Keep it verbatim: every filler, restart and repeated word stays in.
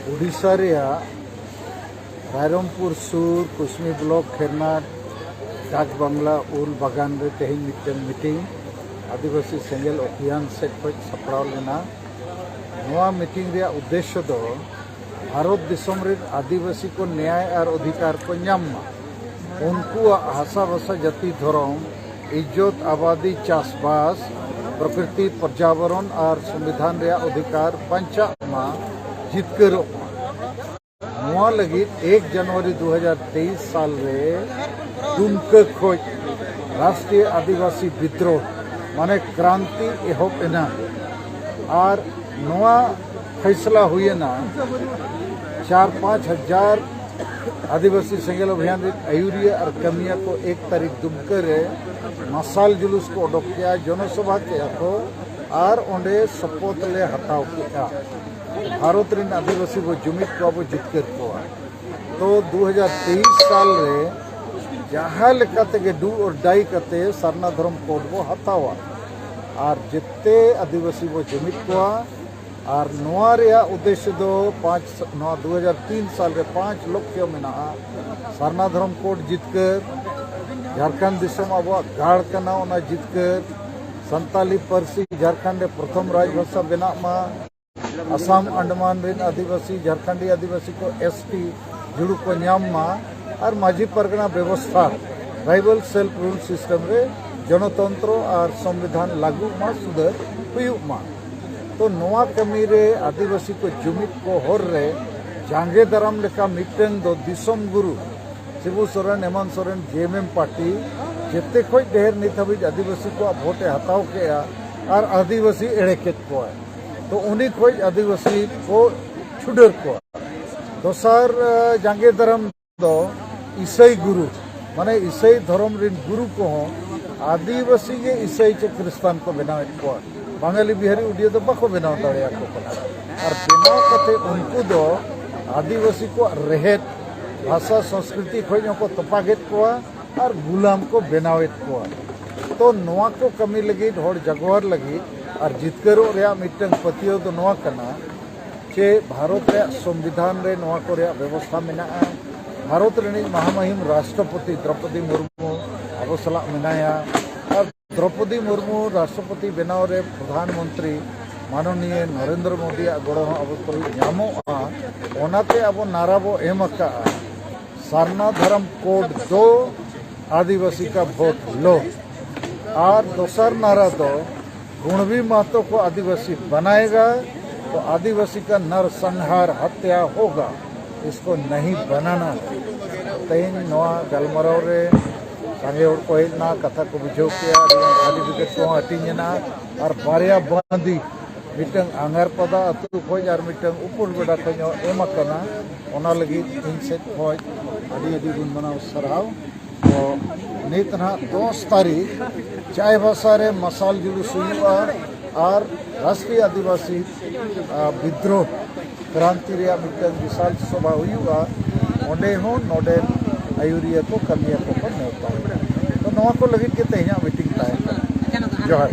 ᱳᱰᱤᱥᱟ ᱨᱮᱭᱟᱜ ᱨᱟᱭᱨᱚᱝᱯᱩᱨ ᱥᱩᱨ ᱠᱩᱥᱢᱤ ᱵᱞᱚᱠ ᱠᱷᱮᱨᱱᱟᱴ ᱰᱟᱠ ᱵᱟᱝᱞᱟ ᱩᱞ ᱵᱟᱜᱟᱱ ᱨᱮ ᱛᱮᱦᱮᱧ ᱢᱤᱫᱴᱮᱱ ᱢᱤᱴᱤᱝ ᱟᱹᱫᱤᱵᱟᱹᱥᱤ ᱥᱮᱸᱜᱮᱞ ᱚᱵᱷᱤᱭᱟᱱ ᱥᱮᱫ ᱠᱷᱚᱱ ᱥᱟᱯᱲᱟᱣ ᱞᱮᱱᱟ᱾ ᱱᱚᱣᱟ ᱢᱤᱴᱤᱝ ᱨᱮᱭᱟᱜ ᱩᱫᱽᱫᱮᱥᱥᱚ ᱫᱚ ᱵᱷᱟᱨᱚᱛ ᱫᱤᱥᱚᱢ ᱨᱮᱱ ᱟᱹᱫᱤᱵᱟᱹᱥᱤ ᱠᱚ ᱱᱮᱭᱟᱭ ᱟᱨ ᱚᱫᱷᱤᱠᱟᱨ ᱠᱚ ᱧᱟᱢ ᱢᱟ, ᱩᱱᱠᱩᱣᱟᱜ ᱦᱟᱥᱟ ᱵᱷᱟᱥᱟ ᱡᱟᱹᱛᱤ ᱫᱷᱚᱨᱚᱢ ᱤᱡᱽᱡᱚᱛ ᱟᱵᱟᱫᱤ ᱪᱟᱥᱵᱟᱥ ᱯᱨᱚᱠᱨᱤᱛᱤ ᱯᱚᱨᱡᱟᱵᱚᱨᱚᱱ ᱟᱨ ᱥᱚᱝᱵᱤᱫᱷᱟᱱ ᱨᱮᱭᱟᱜ ᱚᱫᱷᱤᱠᱟᱨ ᱵᱟᱧᱪᱟᱜ ᱢᱟ, ᱡᱤᱛᱠᱟᱹᱨᱚᱜ ᱢᱟ᱾ ᱱᱚᱣᱟ ᱞᱟᱹᱜᱤᱫ ᱮᱠ ᱡᱟᱱᱩᱣᱟᱨᱤ ᱫᱩ ᱦᱟᱡᱟᱨ ᱛᱮᱭᱤᱥ ᱥᱟᱞ ᱨᱮ ᱫᱩᱢᱠᱟᱹ ᱠᱷᱚᱱ ᱨᱟᱥᱴᱨᱤᱭᱚ ᱟᱹᱫᱤᱵᱟᱹᱥᱤ ᱵᱤᱫᱽᱨᱳᱦ ᱢᱟᱱᱮ ᱠᱨᱟᱱᱛᱤ ᱮᱦᱚᱵ ᱮᱱᱟ᱾ ᱟᱨ ᱱᱚᱣᱟ ᱯᱷᱟᱭᱥᱞᱟ ᱦᱩᱭᱮᱱᱟ ᱪᱟᱨ ᱯᱟᱸᱪ ᱦᱟᱡᱟᱨ ᱟᱹᱫᱤᱵᱟᱹᱥᱤ ᱥᱮᱸᱜᱮᱞ ᱚᱵᱷᱤᱭᱟᱱ ᱨᱮᱱ ᱟᱹᱭᱩᱨᱤᱭᱟᱹ ᱟᱨ ᱠᱟᱹᱢᱤᱭᱟᱹ ᱠᱚ ᱮᱠ ᱛᱟᱹᱨᱤᱠᱷ ᱫᱩᱢᱠᱟᱹ ᱨᱮ ᱢᱟᱨᱥᱟᱞ ᱡᱩᱞᱩᱥ ᱠᱚ ᱚᱰᱚᱠ ᱠᱮᱜᱼᱟ, ᱡᱚᱱᱚᱥᱚᱵᱷᱟ ᱠᱮᱜᱼᱟ ᱠᱚ ᱟᱨ ᱚᱸᱰᱮ ᱥᱚᱯᱚᱛ ᱞᱮ ᱦᱟᱛᱟᱣ ᱠᱮᱜᱼᱟ᱾ ᱵᱷᱟᱨᱚᱛ ᱨᱮᱱ ᱟᱹᱫᱤᱵᱟᱹᱥᱤ ᱵᱚ ᱡᱩᱢᱤᱫ ᱠᱚᱣᱟ, ᱵᱚ ᱡᱤᱛᱠᱟᱹᱨ ᱠᱚᱣᱟ᱾ ᱛᱚ ᱫᱩ ᱦᱟᱡᱟᱨ ᱛᱮᱭᱤᱥ ᱥᱟᱞ ᱨᱮ ᱡᱟᱦᱟᱸ ᱞᱮᱠᱟ ᱛᱮᱜᱮ do or die ᱠᱟᱛᱮ ᱥᱟᱨᱱᱟ ᱫᱷᱚᱨᱚᱢ ᱠᱳᱰ ᱵᱚ ᱦᱟᱛᱟᱣᱟ᱾ ᱟᱨ ᱡᱮᱛᱮ ᱟᱹᱫᱤᱵᱟᱹᱥᱤ ᱵᱚ ᱡᱩᱢᱤᱫ ᱠᱚᱣᱟ᱾ ᱟᱨ ᱱᱚᱣᱟ ᱨᱮᱭᱟᱜ ᱩᱫᱽᱫᱮᱥᱥᱚ ᱫᱚ ᱯᱟᱸᱪ, ᱱᱚᱣᱟ ᱫᱩ ᱦᱟᱡᱟᱨ ᱛᱤᱱ ᱥᱟᱞ ᱨᱮ ᱯᱟᱸᱪ ᱞᱚᱠᱠᱷᱚ ᱢᱮᱱᱟᱜᱼᱟ᱾ ᱥᱟᱨᱱᱟ ᱫᱷᱚᱨᱚᱢ ᱠᱳᱰ ᱡᱤᱛᱠᱟᱹᱨ, ᱡᱷᱟᱲᱠᱷᱚᱸᱰ ᱫᱤᱥᱚᱢ ᱟᱵᱚᱣᱟᱜ ᱜᱟᱲ ᱠᱟᱱᱟ, ᱚᱱᱟ ᱡᱤᱛᱠᱟᱹᱨ, ᱥᱟᱱᱛᱟᱞᱤ ᱯᱟᱹᱨᱥᱤ ᱡᱷᱟᱲᱠᱷᱚᱸᱰ ᱨᱮ ᱯᱨᱚᱛᱷᱚᱢ ᱨᱟᱡᱽ ᱵᱷᱟᱥᱟ ᱵᱮᱱᱟᱜ ᱢᱟ, ᱟᱥᱟᱢ ᱟᱱᱰᱟᱢᱟᱱ ᱨᱮᱱ ᱟᱹᱫᱤᱵᱟᱹᱥᱤ, ᱡᱷᱟᱲᱠᱷᱚᱸᱰᱤ ᱟᱹᱫᱤᱵᱟᱹᱥᱤ ᱠᱚ ᱮᱥ ᱴᱤ ᱡᱩᱲᱩ ᱠᱚ ᱧᱟᱢ ᱢᱟ, ᱟᱨ ᱢᱟᱹᱡᱷᱤ ᱯᱟᱨᱜᱟᱱᱟ ᱵᱮᱵᱚᱥᱛᱷᱟ, tribal self rule system ᱨᱮ ᱡᱚᱱᱚᱛᱚᱱᱛᱨᱚ ᱟᱨ ᱥᱚᱝᱵᱤᱫᱷᱟᱱ ᱞᱟᱹᱜᱩᱜ ᱢᱟ, ᱥᱩᱫᱷᱟᱹᱨ ᱦᱩᱭᱩᱜ ᱢᱟ᱾ ᱛᱚ ᱱᱚᱣᱟ ᱠᱟᱹᱢᱤ ᱨᱮ ᱟᱹᱫᱤᱵᱟᱹᱥᱤ ᱠᱚ ᱡᱩᱢᱤᱫ ᱠᱚ ᱦᱚᱨ ᱨᱮ ᱡᱟᱸᱜᱮ ᱫᱟᱨᱟᱢ ᱞᱮᱠᱟ ᱢᱤᱫᱴᱟᱝ ᱫᱚ ᱫᱤᱥᱚᱢ ᱜᱩᱨᱩ ᱥᱤᱵᱩ ᱥᱚᱨᱮᱱ, ᱦᱮᱢᱟᱱᱛ ᱥᱚᱨᱮᱱ, ᱡᱮ ᱮᱢ ᱮᱢ ᱯᱟᱨᱴᱤ ᱡᱮᱛᱮ ᱠᱷᱚᱱ ᱰᱷᱮᱨ ᱱᱤᱛ ᱦᱟᱹᱵᱤᱡ ᱟᱹᱫᱤᱵᱟᱹᱥᱤ ᱠᱚᱣᱟᱜ ᱵᱷᱳᱴ ᱮ ᱦᱟᱛᱟᱣ ᱠᱮᱜᱼᱟ ᱟᱨ ᱟᱹᱫᱤᱵᱟᱹᱥᱤ ᱮᱲᱮ ᱠᱮᱫ ᱠᱚᱣᱟᱭ᱾ ᱛᱚ ᱩᱱᱤ ᱠᱷᱚᱱ ᱟᱹᱫᱤᱵᱟᱹᱥᱤ ᱠᱚ ᱪᱷᱩᱰᱟᱹᱨ ᱠᱚᱣᱟ᱾ ᱫᱚᱥᱟᱨ, ᱟᱸ, ᱡᱟᱸᱜᱮ ᱫᱟᱨᱟᱢ ᱫᱚ ᱤᱥᱟᱹᱭ ᱜᱩᱨᱩ, ᱢᱟᱱᱮ ᱤᱥᱟᱹᱭ ᱫᱷᱚᱨᱚᱢ ᱨᱮᱱ ᱜᱩᱨᱩ ᱠᱚᱦᱚᱸ ᱟᱹᱫᱤᱵᱟᱹᱥᱤ ᱜᱮ ᱤᱥᱟᱹᱭ ᱪᱮ ᱠᱷᱨᱤᱥᱴᱟᱱ ᱠᱚ ᱵᱮᱱᱟᱣᱮᱫ ᱠᱚᱣᱟ᱾ ᱵᱟঙᱟᱞᱤ ᱵᱤᱦᱟᱨᱤ ᱩᱰᱤᱭᱟᱹ ᱫᱚ ᱵᱟᱠᱚ ᱵᱮᱱᱟᱣ ᱫᱟᱲᱮᱭᱟᱠᱚ ᱠᱟᱱᱟ᱾ ᱟᱨ ᱵᱮᱱᱟᱣ ᱠᱟᱛᱮ ᱩᱱᱠᱩ ᱫᱚ ᱟᱹᱫᱤᱵᱟᱹᱥᱤ ᱠᱚᱣᱟᱜ ᱨᱮᱦᱮᱫ, ᱵᱷᱟᱥᱟ, ᱥᱚᱸᱥᱠᱨᱤᱛᱤ ᱠᱷᱚᱱ ᱦᱚᱸᱠᱚ ᱛᱚᱯᱟᱜᱮᱫ ᱠᱚᱣᱟ ᱟᱨ ᱜᱩᱞᱟᱢ ᱠᱚ ᱵᱮᱱᱟᱣᱮᱫ ᱠᱚᱣᱟ᱾ ᱛᱚ ᱱᱚᱣᱟ ᱠᱚ ᱠᱟᱹᱢᱤ ᱞᱟᱹᱜᱤᱫ, ᱦᱚᱲ ᱡᱟᱜᱣᱟᱨ ᱞᱟᱹᱜᱤᱫ ᱟᱨ ᱡᱤᱛᱠᱟᱹᱨᱚᱜ ᱨᱮᱭᱟᱜ ᱢᱤᱫᱴᱟᱝ ᱯᱟᱹᱛᱭᱟᱹᱣ ᱫᱚ ᱱᱚᱣᱟ ᱠᱟᱱᱟ ᱡᱮ ᱵᱷᱟᱨᱚᱛ ᱨᱮᱭᱟᱜ ᱥᱚᱝᱵᱤᱫᱷᱟᱱ ᱨᱮ ᱱᱚᱣᱟ ᱠᱚ ᱨᱮᱭᱟᱜ ᱵᱮᱵᱚᱥᱛᱷᱟ ᱢᱮᱱᱟᱜᱼᱟ᱾ ᱵᱷᱟᱨᱚᱛ ᱨᱤᱱᱤᱡ ᱢᱟᱦᱟᱢᱩᱦᱤᱢ ᱨᱟᱥᱴᱨᱚᱯᱚᱛᱤ ᱫᱨᱚᱯᱚᱫᱤ ᱢᱩᱨᱢᱩ ᱟᱵᱚ ᱥᱟᱞᱟᱜ ᱢᱮᱱᱟᱭᱟ᱾ ᱟᱨ ᱫᱨᱚᱯᱚᱫᱤ ᱢᱩᱨᱢᱩ ᱨᱟᱥᱴᱨᱚᱯᱚᱛᱤ ᱵᱮᱱᱟᱣ ᱨᱮ ᱯᱨᱚᱫᱷᱟᱱ ᱢᱚᱱᱛᱨᱤ ᱢᱟᱱᱚᱱᱤᱭᱟᱹ ᱱᱚᱨᱮᱱᱫᱨᱚ ᱢᱳᱫᱤᱭᱟᱜ ᱜᱚᱲᱚ ᱦᱚᱸ ᱟᱵᱚ ᱛᱩᱞᱩᱡ ᱧᱟᱢᱚᱜᱼᱟ᱾ ᱚᱱᱟᱛᱮ ᱟᱵᱚ ᱱᱟᱨᱟ ᱵᱚ ᱮᱢ ᱟᱠᱟᱫᱼᱟ᱾ ᱥᱟᱨᱱᱟ ᱫᱷᱚᱨᱚᱢ ᱠᱳᱰ ᱫᱚ, ᱟᱹᱫᱤᱵᱟᱹᱥᱤ ᱠᱟ ᱵᱷᱳᱴ ᱞᱚ᱾ ᱟᱨ ᱫᱚᱥᱟᱨ ᱱᱟᱨᱟ ᱫᱚ, ᱠᱩᱬᱵᱤ ᱢᱟᱦᱛᱚ ᱠᱚ ᱟᱹᱫᱤᱵᱟᱹᱥᱤ ᱵᱟᱱᱟᱭᱮᱜᱟ, ᱛᱚ ᱟᱹᱫᱤᱵᱟᱹᱥᱤ ᱠᱟ ᱱᱟᱨᱥᱟᱝᱦᱟᱨ ᱦᱟᱛᱭᱟ ᱦᱳᱜᱟ, ᱤᱥᱠᱚ ᱱᱟᱦᱤ ᱵᱟᱱᱟᱱᱟ᱾ ᱛᱮᱦᱮᱧ ᱱᱚᱣᱟ ᱜᱟᱞᱢᱟᱨᱟᱣ ᱨᱮ ᱥᱟᱸᱜᱮ ᱦᱚᱲ ᱠᱚ ᱦᱮᱡ ᱮᱱᱟ, ᱠᱟᱛᱷᱟ ᱠᱚ ᱵᱩᱡᱷᱟᱹᱣ ᱠᱮᱜᱼᱟ, ᱟᱹᱰᱤ ᱥᱟᱨᱴᱤᱯᱷᱤᱠᱮᱴ ᱠᱚᱦᱚᱸ ᱦᱟᱹᱴᱤᱧ ᱮᱱᱟ᱾ ᱟᱨ ᱵᱟᱨᱭᱟ ᱵᱟᱸᱫᱤ, ᱢᱤᱫᱴᱟᱝ ᱟᱸᱜᱟᱨᱯᱟᱫᱟ ᱟᱹᱛᱩ ᱠᱷᱚᱱ ᱟᱨ ᱢᱤᱫᱴᱟᱝ ᱩᱯᱚᱞᱵᱮᱰᱟ ᱠᱷᱚᱱ ᱦᱚᱸ ᱮᱢ ᱟᱠᱟᱱᱟ᱾ ᱚᱱᱟ ᱞᱟᱹᱜᱤᱫ ᱤᱧ ᱥᱮᱫ ᱠᱷᱚᱱ ᱟᱹᱰᱤ ᱟᱹᱰᱤ ᱜᱩᱱ ᱢᱟᱱᱟᱣ ᱥᱟᱨᱦᱟᱣ᱾ ᱛᱚ ᱱᱤᱛ ᱱᱟᱦᱟᱜ ᱫᱚᱥ ᱛᱟᱹᱨᱤᱠᱷ ᱪᱟᱭᱵᱟᱥᱟ ᱨᱮ ᱢᱟᱥᱟᱞ ᱡᱩᱞᱩᱥ ᱦᱩᱭᱩᱜᱼᱟ ᱟᱨ ᱨᱟᱥᱴᱨᱤᱭᱚ ᱟᱹᱫᱤᱵᱟᱹᱥᱤ, ᱟ, ᱵᱤᱫᱽᱫᱨᱳᱦ ᱠᱨᱟᱱᱛᱤ ᱨᱮᱭᱟᱜ ᱢᱤᱫᱴᱟᱝ ᱵᱤᱥᱟᱞ ᱥᱚᱵᱷᱟ ᱦᱩᱭᱩᱜᱼᱟ᱾ ᱚᱸᱰᱮ ᱦᱚᱸ ᱱᱚᱰᱮᱱ ᱟᱹᱭᱩᱨᱤᱭᱟᱹ ᱠᱚ, ᱠᱟᱹᱢᱤᱭᱟᱹ ᱠᱚᱠᱚ ᱱᱮᱣᱛᱟ᱾ ᱛᱚ ᱱᱚᱣᱟ ᱠᱚ ᱞᱟᱹᱜᱤᱫ ᱜᱮ ᱛᱮᱦᱮᱧᱟᱜ ᱢᱤᱴᱤᱝ ᱛᱟᱦᱮᱸ ᱠᱟᱱᱟ᱾ ᱡᱚᱦᱟᱨ᱾